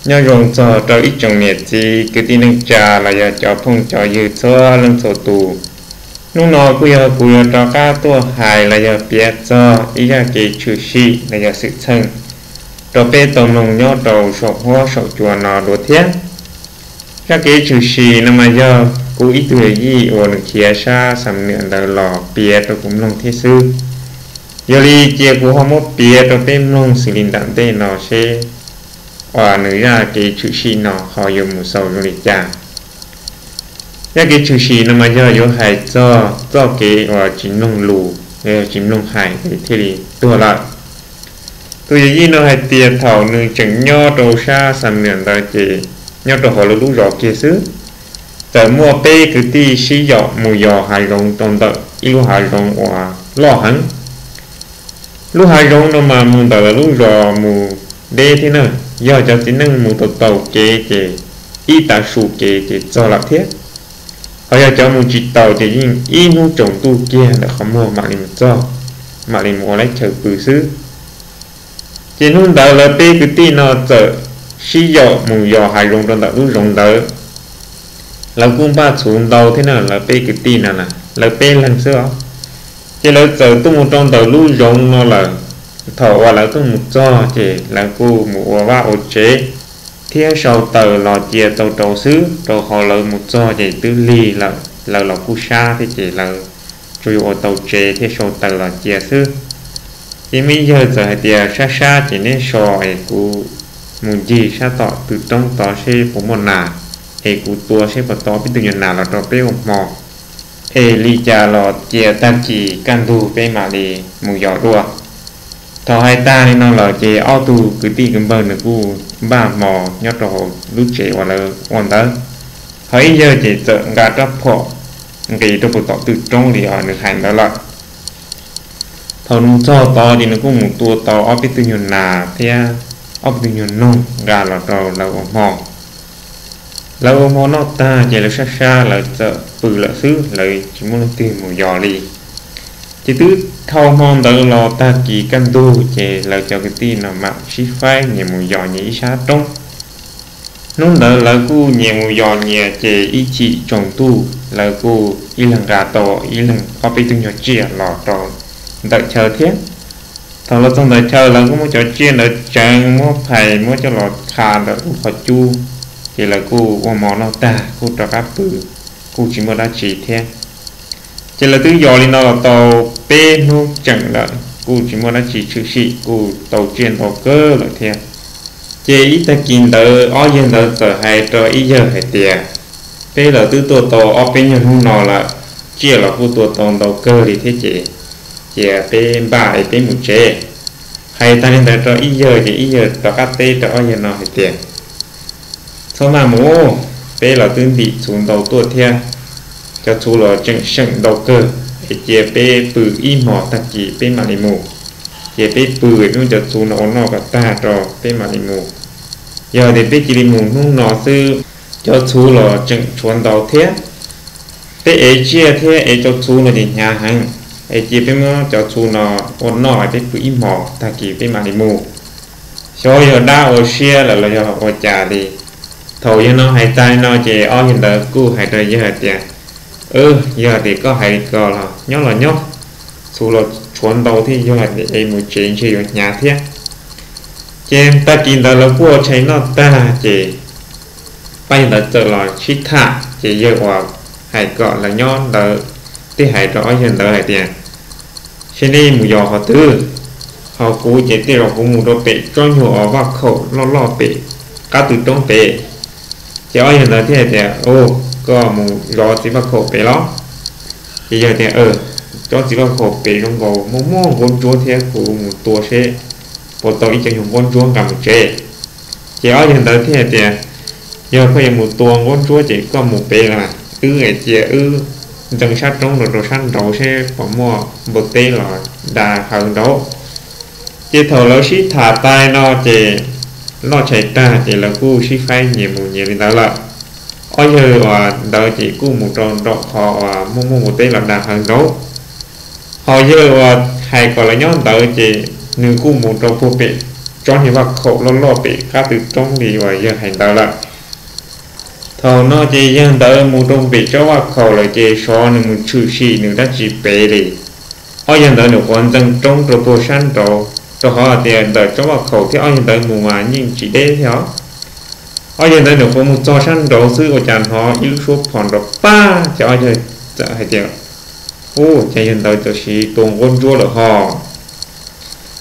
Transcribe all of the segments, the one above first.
Nyob zoo txog rau ib tsoom niam txiv kwv tij neej tsa los yog cov phooj cov ywg txhua leej txhua tus. Hnub no kuj yog kuv yuav rov qab tuaj hais los yog piav txog ib zaj kev tshwm sim los yog xwm txheej rau peb tau mloog nyob rau saum huab saum cua no dua thiab. Zaj kev tshwm sim no mas yog kuv ib tug yawm yij uas nws khiav sab Xam Nuam ntawd los piav rau kuv mloog thiab xwb. Yog li cia kuv ho muab piav rau peb mloog xws li nram ntej no seb uas nws zaj kev tshwm sim no ho yuav mus xaus zoo li cas. Zaj kev tshwm sim no mas yog yuav hais txog txoj kev uas tsis mloog lus los yog tsis mloog hais es thiaj li tuag lawm. Tus yawm yij no hais tias thaum nws tseem nyob rau sab Xam Nuam ntawd ces nyob rau hauv lawv lub zos kiag xwb, txawm muaj peb kwv tij sib yaum mus yos hav zoov rau ntawm ib lub hav zoov uas loj heev. Lub hav zoov no mas mus ntawm lawv lub zos mus deb thiab na, yog cov txiv neej mus tau taus kev ces ib tav su kev ces txog lawm thiab. Ho yog cov mus tsis taus ces yeej ib hnub tsaus ntuj kiag ntawm qhov muag mam li mus txog, mam li mus ua laib chaw pw xwb. Ces hnub ntawd lawv peb kwv tij no txawm sib yaum mus yos hav zoov rau ntawm lub zoov ntawd. Lawv kuj npaj txhuv ntau thiab na, lawv peb kwv tij no na, lawv peb leeg xwb os. Ces lawv txawm tuaj mus rau ntawm lub zoov no lawm. Thaum uas lawv tuaj mus txog ces lawv kuj mus ua vaj ua tsev thiab sau taws los cia tau rau xwb, rau qhov lawv mus txog ces twb lig lawm, lawv los kuj sab thiab ces lawv tsuas yuav ua tau tsev thiab sau taws los cia xwb. Ces muaj ib yawg txawm hais tias, Sab sab ces neb so es kuv mus ncig sab tom tw roob tod seb puas muaj nas, es kuv tua seb puas tau peb tug nyuag nas los rau peb ua hmo, es li cas los cia tag kis kaj ntug peb mam li mus yos dua. Thaum hais tag li no lawm ces ob tug kwv tij kwv npawg nws kuj npaj hmo nyob rau hauv lub tsev uas lawv ua ntawd. Ho ib yawg ces txawm nqa rab phom nqis rau puag tom tw roob li uas nws hais ntawd lawm. Thaum nws txog tod ces nws kuj mus tua tau ob peb tug nyuag nas thiab ob peb tug nyuag noog nqa los rau lawv ua hmo. Lawv ua hmo noj tag ces lawv sab sab lawv txawm pw lawm xwb, lawv tsis muaj leej twg mus yos li. Ces twb dhau hmo ntawd los tag kis kaj ntug ces lawv cov kwv tij no mam sib faib nyias mus yos nyias ib sab roob. Hnub ntawd lawv kuj nyias mus yos nyias ces ib chim tsaus ntuj lawv kuj ib leeg nqa tau ib leeg ob peb tug nyuag tsiaj los rau ntawm chaw thiab. Thaum los txog ntawm chaw lawv kuj muab cov tsiaj ntawd tseev, muab phais muab coj los qha ntawm lub qhov cub, ces lawv kuj ua hmo noj tag kuj rov qab pw, kuj tsis muaj dab tsi thiab. Ces lawv twb yos li no los tau peb hnub tseem lawm kuj tsis muaj dab tsi tshwm sim, kuj tau tsiaj ntau kawg lawm thiab. Ces ib tag kis ntawd ob yawg ntawd txawm hais rau ib yawg hais tias, Peb los twb tuaj tau ob peb nyuag hnub no lawm, tsiaj los kuj tua tau ntau kawg li thiab ces cia peb npaj es peb mus tsev. Hais tag li ntawd rau ib yawg ces ib yawg rov qab teb rau ob yawg no hais tias, Txhob maj mus, peb los twb ntim txhuv ntau tuaj thiab, cov txhuv los tseem seem ntau kawg, es cia peb pw ib hmos tag kis peb mam li mus. Cia peb pw es peb muab cov txhuv no ua noj kom tag rau peb mam li mus. Yog tias peb cia li mus hnub no xwb, cov txhuv los tseem tshuav ntau thiab. Peb ev tsiaj thiab ev cov txhuv no ces hnyav heev, es cia peb muab cov txhuv no ua noj peb pw ib hmos tag kis peb mam li mus. Xyov yog dab ua siab lawm los yog ua cas li. Thaum yawg no hais tag li no ces ob yawg ntawd kuj hais rau yawg hais tias, Yog tias koj hais li ko los nyob los nyob, txhuv los tshuav ntau thiab, yog tias ev mus tsev ntshe yuav hnyav thiab. Ces tag kis ntawd lawv kuj ua tshais noj tag ces pab yawg ntawd txawm los sib tham ces yawg uas hais kom lawv nyob ntawd thiaj hais rau ob yawg ntawd hais tias, Seb nej mus yos qhov twg? Ho kuv ces tej zaum kuv mus rau pem tsob nyuag uas vaj khaum loj loj pem qab tw roob pem. Ces ob yawg ntawd thiaj hais tias, Koj mus zov txiv vaj khaum pem los? Ces yawg tias, Tsob txiv vaj khaum pem zoo nkaus muaj muaj nquab ntsuab thiab, kuv mus tua seb puas tau ib co nyuag nquab ntsuab nqa mus tsev. Ces ob yawg ntawd thiaj hais tias, Yog koj yuav mus tua nquab ntsuab ces koj mus pem los, wb es cia wb ntxeev sab roob rau rau sab nraud seb puas muaj npua teb los da hawv nraud. Ces thaum lawv sib tham tas no ces noj tshais tag ces lawv kuj sib faib nyias mus nyias li ntawd lawm. Ob yawg uas ntawd ces kuj mus rau nraum qhov uas muaj muaj npua teb los da hawv nraud. Ho yawg uas hais kom lawv nyob ntawd ces nws kuj mus rau puag pem tsob niag vaj khaum loj loj pem qab tw roob li uas yawg hais ntawd lawm. Thaum no ces yawg ntawd mus rau pem tsob vaj khaum lawm ces sov nws mus tshwm sim nws dab tsi pem li. Ob yawg ntawd nws qhuav ntxeev roob rau puag sab nraud, rau qhov hais tias ntawm tsob vaj khaum thiab ob yawg ntawd mus mas yeej tsis deb thiab os. Ob yawg ntawd nws qhuav mus txog sab nraud xwb ua cas hnov ib lub suab phom nrov pag, ces ob yawg txawm hais tias, Ub, cas yawg ntawd tam sim tua nquab ntsuab lawm ho.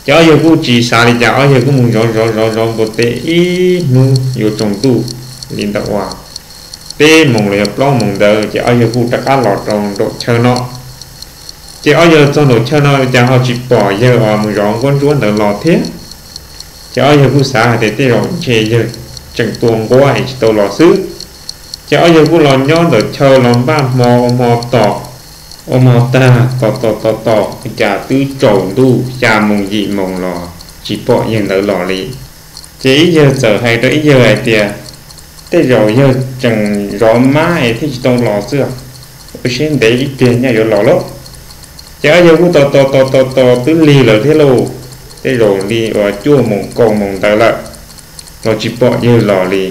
Ces ob yawg kuj tsis xav li cas, ob yawg kuj mus zov zov zov zov npua teb ib hnub yuav tsaus ntuj li ntawm uas peb moos los yog plaub moos ntawd, ces ob yawg kuj rov qab los rau nraum chaw no. Ces ob yawg txog nraum chaw no cas ho tsis pom yawg uas mus zov nquab ntsuab ntawd los thiab. Ces ob yawg kuj xav hais tias tej zaum ntshe yawg tseem tua nquab es tsis tau los xwb. Ces ob yawg kuj los nyob ntawm chaw los npaj hmo ua hmo tos, ua hmo tag tos tos tos tos cas twb tsaus ntuj xya moos yim moos los tsis pom yawg ntawd los li. Ces ib yawg txawm hais rau ib yawg hais tias, Tej zaum yawg tseem zov mab es thiaj tsis tau los xwb, ua siab ntev ib pliag nyaj yuav los lauj. Ces ob yawg kuj tos tos tos tos tos twb lig lawm thiab lauj, tej zaum li uas cuaj moos kaum moos ntawd lawm los tsis pom yawg los li.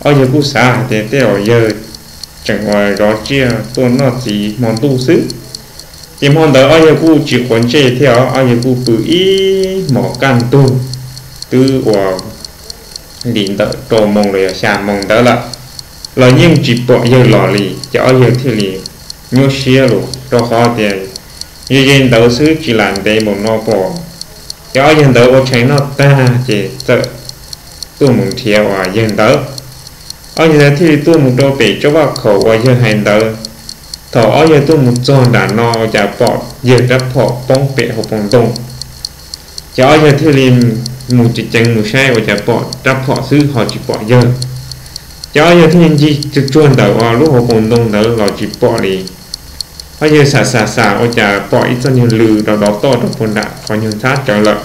Ob yawg kuj xav hais tias tej zaum yawg tseem uas zov tsiaj tuaj noj txiv hmo ntuj xwb. Ces hmo ntawd ob yawg kuj tsis quav ntsej thiab os, ob yawg kuj pw ib hmos kaj ntug twb uas li ntawm rau moos los yog xya moos ntawd lawm, los yeej tsis pom yawg los li. Ces ob yawg thiaj li nyuaj siab los rau qhov tias ze ze ntawd xwb tsis lam ntev mus no pom. Ces ob yawg ntawd ua tshais noj tag ces txawm tuaj mus nrhiav uas yawg ntawd. Ob yawg ntawd thiaj li tuaj mus rau pem tsob vaj khaum uas yawg hais ntawd. Thaum ob yawg tuaj mus txog nram no ua cas pom yawg rab phom poob pem hauv paus ntoo. Ces ob yawg thiaj li mus ceev ceev mus saib ua cas pom rab phom xwb ho tsis pom yawg. Ces ob yawg thiaj li ncig tsuag tsuag ntawm uas lub hauv paus ntoo ntawd los tsis pom li. Ob yawg xam xam xam ua cas pom ib txoj nyuag lw dov dov toj rau puag nram qhov nyuag ntxhab tsawv lawm.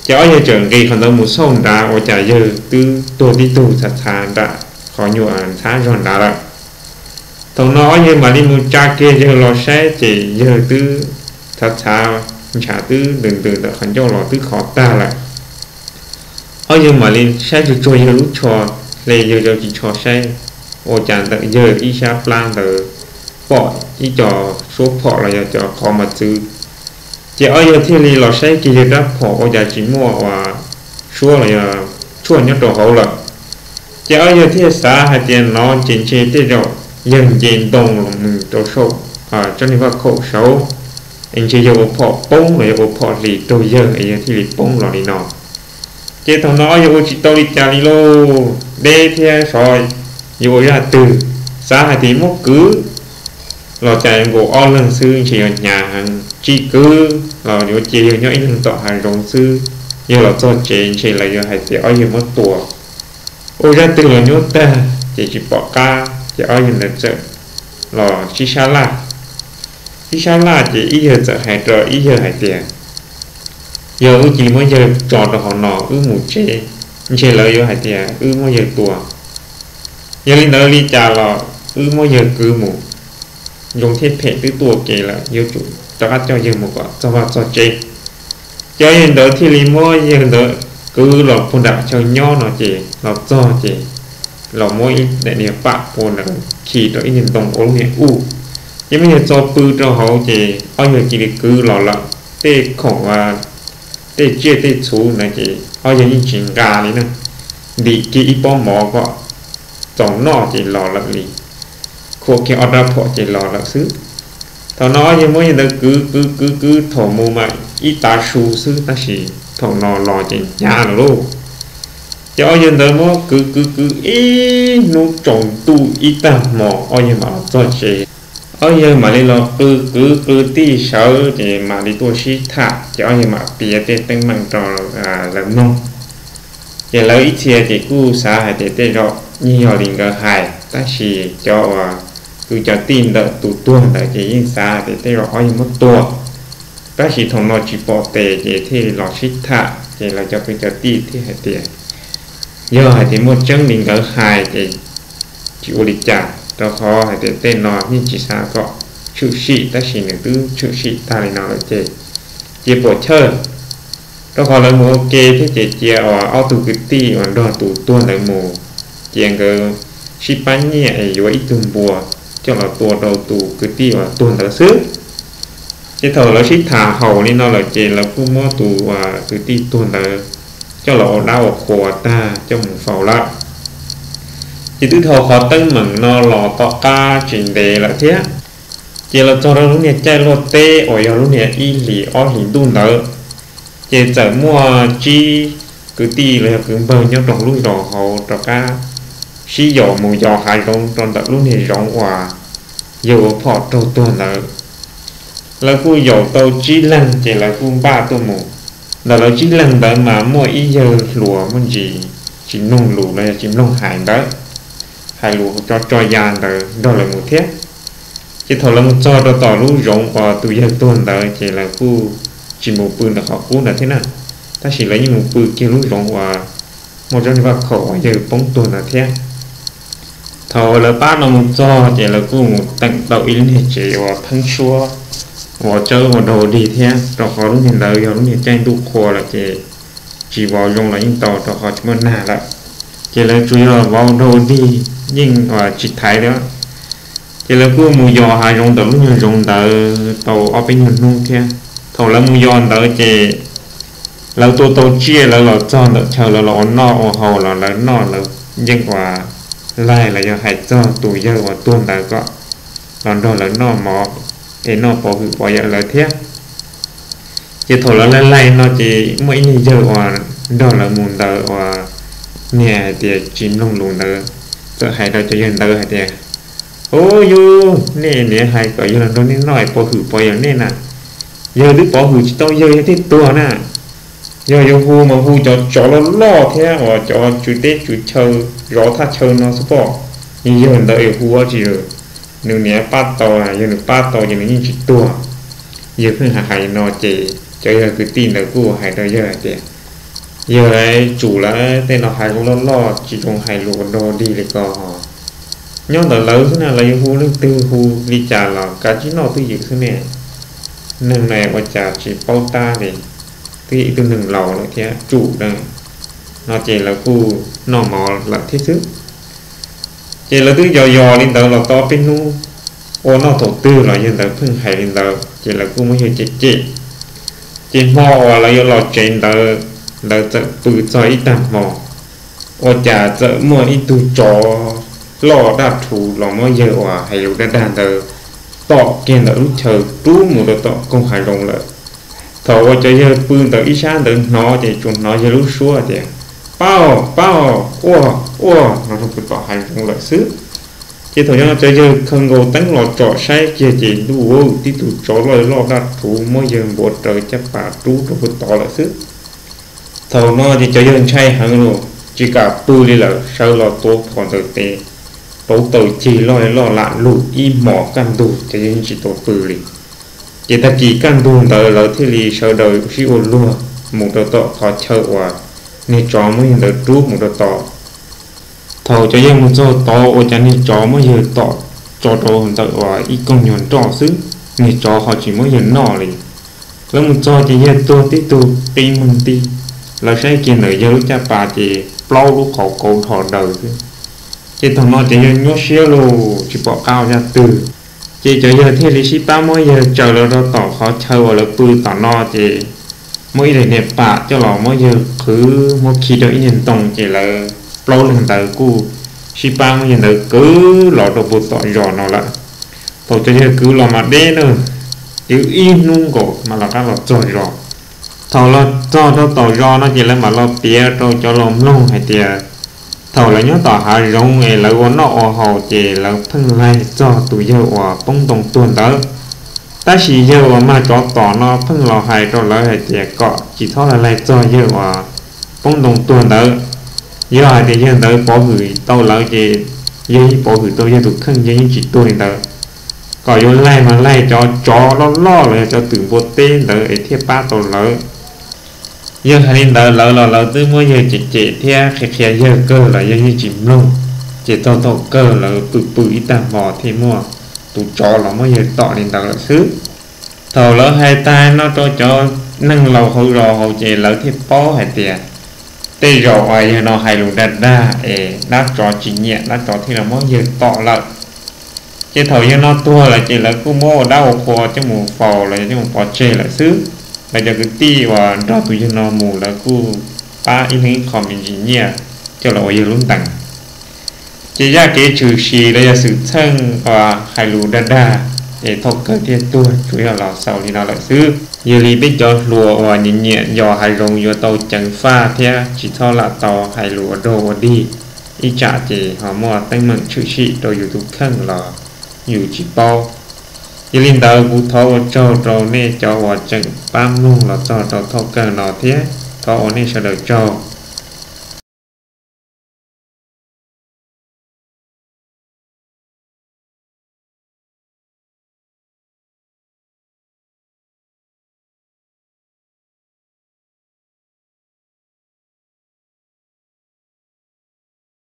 Ces ob yawg txawm nqis qhov ntawd mus xauj nrad ua cas yawg twb tuag tib tug txhav txhav nram qhov nyuag ntxhab zog nrad lawm. Thaum no ob yawg mam li mus tsa kiag yawg los saib ces yawg twb txhav txhav, ntshav twb ntws ntws ntawm qhov ncauj los twb khov tag lawm. Ob yawg mam li saib tsuag tsuag yawg lub tsho, hle yawg cov ris tsho saib, ua cas ntawm yawg ib sab plab ntawd pom ib co suab phom los yog cov qhov mos txwv. Ces ob yawg thiaj li los saib kiag yawg rab phom ua cas tsis muaj uas suab los yog tshuaj nyob rau hauv lawm. Ces ob yawg thiaj xav hais tias no ces ntshe tej zaum yawg nce ntoo los mus rau saum tsob niag vaj khaum saud, es ntshe yawg ua phom poob los yog ua phom hlis raug yawg es yawg thiaj li poob los li no. Ces thaum no ob yawg ua tsis tau li cas li lauj, deb thiab sov yuav ua zaj twg, xav hais tias muab kwv los cas nkaus ob leeg xwb ntshe yuav hnyav heev, tsis kwv los yuav cia yawg nyob ib leeg tom hav zoov xwb, yawg los txog tsev ntshe lawv yuav hais tias ob yawg muab tua. Ua zaj twg los nyuaj tag ces tsis pom qab ces ob yawg ntawd txawm los sib sab laj. Sib sab laj ces ib yawg txawm hais rau ib yawg hais tias, yog wb cia li muab yawg tso rau hauv no wb mus tsev, ntshe lawv yuav hais tias wb muab yawg tua. Yog li ntawd li cas los wb muab yawg kwv mus, zoo thiab phem twb tuaj kev lawm yuav tsum rov qab coj yawg mus kom txog vaj txog tsev. Ces ob yawg ntawd thiaj li muab yawg ntawd kwv los puag nram chaw nyob no ces los txog ces los muab ib daim niag pam pua ntawd khi rau ib niag ntoo ua lub niag uj, ces muab yawg txo pw rau hauv ces ob yawg cia li kwv los lawm. Tej khoom, tej tsiaj tej txhuv ntawd ces ob yawg yeej tsis nqa li na, ntim kiag ib pob mov kom txaus noj ces los lawm li, khuam kiag ob rab phom ces los lawm xwb. Thaum no ob yawg muab yawg ntawd kwv kwv kwv kwv thaum mus mas ib tav su xwb tab sis thaum no los ces hnyav lawm lauj. Ces ob yawg ntawd muab kwv kwv kwv ib hnub tsaus ntuj ib tag hmo ob yawg mam los txog tsev. Ob yawg mam li los qw kwv qw tij sawv ces mam li tuaj sib tham ces ob yawg mam piav tej teeb meem rau lawv mloog. Ces lawv ib txhia ces kuj xav hais tias tej zaum yeej yog li nkawd hais tab sis cov uas kwv cov tij ntawm tus tuag ntawd ces yeej xav hais tias tej zaum ob yawg muab tua. Tab sis thaum no tsis pom tes ces thiaj los sib tham ces lawv cov kwv cov tij thiaj hais tias yog hais tias muaj tseeb li nkawd hais ces tsis ua li cas, rau qhov hais tias tej no yeej tsis xav kom tshwm sim tab sis nws twb tshwm sim tag li no lawm ces cia puam chawj. Rau qhov lawv mus ua ke thiab ces cia uas ob tug kwv tij uas nrog tus tuag ntawd mus, cia nkawd sib pab nyiaj es yuav ib tug npua coj los tua rau tus kwv tij uas tuag ntawd xwb. Ces thaum lawv sib tham haum li no lawm ces lawv kuj muab tus uas kwv tij tuag ntawd coj los ua dab ua qhua tag coj mus faus lawm. Ces twb dhau qhov teeb meem no los tom qab tsis ntev lawm thiab, ces los txog rau lub niag caij luaj teb uas yog lub niag ib hlis ob hlis ntuj ntawd, ces txawm muaj tsib kwv tij los yog kwv npawg nyob rau lub zos hauv rov qab sib yaum mus yos hav zoov rau ntawm lub niag zoov uas yawg ua phom raug tuag ntawd. Lawv kuj yaum tau tsib leeg ces lawv kuj npaj tuaj mus. Ntawm lawv tsib leeg ntawd mas muaj ib yawg hluas muaj ntsis tsis mloog lus los yog tsis mloog hais ntawd, hais lus tso tso ya ntawd nrog lawv mus thiab. Ces thaum lawv mus txog rau tom lub zoov uas tus yawg tuag ntawd ces lawv kuj tsis mus pw ntawm qhov qub ntawd thiab na, tab sis lawv yeej mus pw kiag lub zoov uas muaj tsob niag vaj khaum uas yawg poob tuag ntawd thiab. Thaum uas lawv pab no mus txog ces lawv kuj mus teem tau ib lub niag tsev uas pheeb suab, uas tsawb ua dog dig thiab, rau qhov lub niag ntawd yog lub niag caij ntuj qhua lawm ces tsis vov zoo los yeej tau rau qhov tsis muaj nag lawm. Ces lawv tsuas yog vov dog dig yeej tsis thaiv li. Ces lawv kuj mus yos hav zoov ntawm lub nyuag zoov ntawd tau ob peb nyuag hnub thiab. Thaum lawv mus yos ntawd ces lawv tua tau tsiaj lawv los txog ntawm chaw lawv los ua noj ua haus los lawv noj lawv yeej ua laig los yog hais txog tus yawg uas tuag ntawd kom los nrog lawv noj mov es noj pov hwm pov yawm lawv thiab. Ces thaum lawv laig laig no ces muaj ib niag yawg uas nrog lawv mus ntawd uas niag hais tias tsis mloog lus ntawd txawm hais rau cov yawg ntawd hais tias, Ub, yog nej niam hais kom yawg los nrog nej noj es pov hwm pov yawm nej na, yawg twb pov hwm tsis tau, yawg yog thiaj tuag na. Yog yuav hu mas hu cov tsov loj loj thiab uas cov tswv teb tswv chaw zov thaj chaw no xwb pob. Yog yawg ntawd es hu ua tsis, nws niam pab tau, yog nws pab tau ces nws yeej tsis tuag. Yawg pheej hais hais no ces cov yawg kwv tij ntawd kuj hais rau yawg hais tias, Yawg, tsum lawm, tej no hav zoov loj loj tsis zoo hais lus ua dog dig li ko. Nyob ntawm lawv xwb na, lawv yuav hu leej twg hu li cas los kav tsij noj twj ywm xwb ne. Neeg no ua cas tsis paub tab li, twb yog ib tug neeg laus lawm thiab tsum na. No ces lawv kuj noj mov lawm thiab xwb. Ces lawv twb yos yos li ntawd los tau peb hnub, ua noj thaum twg los yawg ntawd pheej hais li ntawd ces lawv kuj muab yawg cem cem. Ces hmo uas lawv yuav los tsev ntawd, lawv txawm pw txog ib tag hmo, ua cas txawm muaj ib tug tsov loj daj rhuv los muab yawg uas hais lus dag dag ntawd tom kiag ntawm lub chaw rub mus rau tom koog hav zoov lawm. Thaum uas cov yawg pw ntawm ib sab ntawd hnov ces tsuas hnov yawg lub suab tias, Pab, pab, ua, ua, no rau puag tom hav zoov lawm xwb. Ces thaum no cov yawg khaws nkaus teeb los tsom saib kiag ces ntuj, tib tug tsov loj loj daj rhuv muab yawg npuav raws caj pas rub rau puag tod lawm xwb. Thaum no ces cov yawg ntshai heev los tsis kam pw li lawm, sawv los tuav phom ntawm tes, rauv taws cig loj loj lam lug ib hmos kaj ntug cov yawg yeej tsis tau pw li. Ces tag kis kaj ntug ntawd lawv thiaj li sawv daws sib ua luag mus rau tom qhov chaw uas niag tsov muab yawg ntawd rub mus rau tod. Thaum cov yawg mus txog tod ua cas niag tsov muab yawg tom tso rau ntawm uas ib koog nyuag nroj xwb, niag tsov ho tsis muab yawg noj li. Lawv mus txog ces yawg tuag tib tug qi moog nti, lawv saib kiag ntawm yawg lub caj pas ces plaub lub qhov kauv dhos daws xwb. Ces thaum no ces yawg nyuaj siab los tsis pom qab ua zaj twg. Ces cov yawg thiaj li sib pab muab yawg tsaws los rau tom qhov chaw uas lawv pw tom no ces muab ib daim niag pam coj los muab yawg qhwv muab khi rau ib niag ntoo ces lawv plaub leeg ntawd kuj sib pab muab yawg ntawd kwv los rau puag tom zos no lawm. Thaum cov yawg kwv los mas deb na, kwv ib hnub nkaus mas lawv rov qab los txog zos. Thaum los txog rau tom zos no ces lawv mam los piav rau cov laus mloog hais tias thaum lawv nyob tom hav zoov es lawv ua noj ua haus ces lawv pheej laig txog tus yawg uas poob ntoo tuag ntawd. Tab sis yawg uas mag tsov tom no pheej los hais rau lawv hais tias kom tsis txhob laig laig txog yawg uas poob ntoo tuag ntawd. Yog hais tias yawg ntawd pov hwm tau lawv ces yawg yeej pov hwm tau yawg tus kheej, yawg yeej tsis tuag li ntawd. Kom yuav laig mas laig cov tsov loj loj los yog cov twm npua teb ntawd es thiaj pab tau lawv. Yawg hais li ntawd lawv los lawv twb muab yawg cem cem thiab qhia qhia yawg kawg los yawg yeej tsis mloog. Ces txog thaum kawg lawv pw pw ib tag hmo thiaj muaj tus tsov los muab yawg tom li ntawd lawm xwb. Thaum lawv hais tag no rau cov neeg laus hauv zos hauv ces lawv thiaj paub hais tias tej zaum uas yawg no hais lus dag dag es dab tsov tsis nyiam, dab tsov thiaj los muab yawg tom lawm. Ces thaum yawg no tuag lawm ces lawv kuj muab ua dab ua qhua coj mus faus los yog coj mus pov tseg lawm xwb. Lawv cov kwv tij uas nrog tus yawg no mus lawv kuj pab ib leeg ib qho me ntsis nyiaj coj los ua yawg lub ntees. Ces yam kev tshwm sim los yog xwm txheej uas hais lus dag dag es thaum kawg thiaj tuag tsuas yog los xaus li no lawm xwb. Yog li peb cov hluas uas nyiam nyiam yos hav zoov yuav tau ceev faj thiab tsis txhob lam tau hais lus ua dog ua dig, ib tsam ces ho muaj teeb meem tshwm sim rau yus tus kheej los yus tsis paub. Yog li ntawd kuv thov ua tsaug rau nej cov uas tseem pab mloog los txog rau thaum kawg no thiab thov ua nej sawv daws tsaug.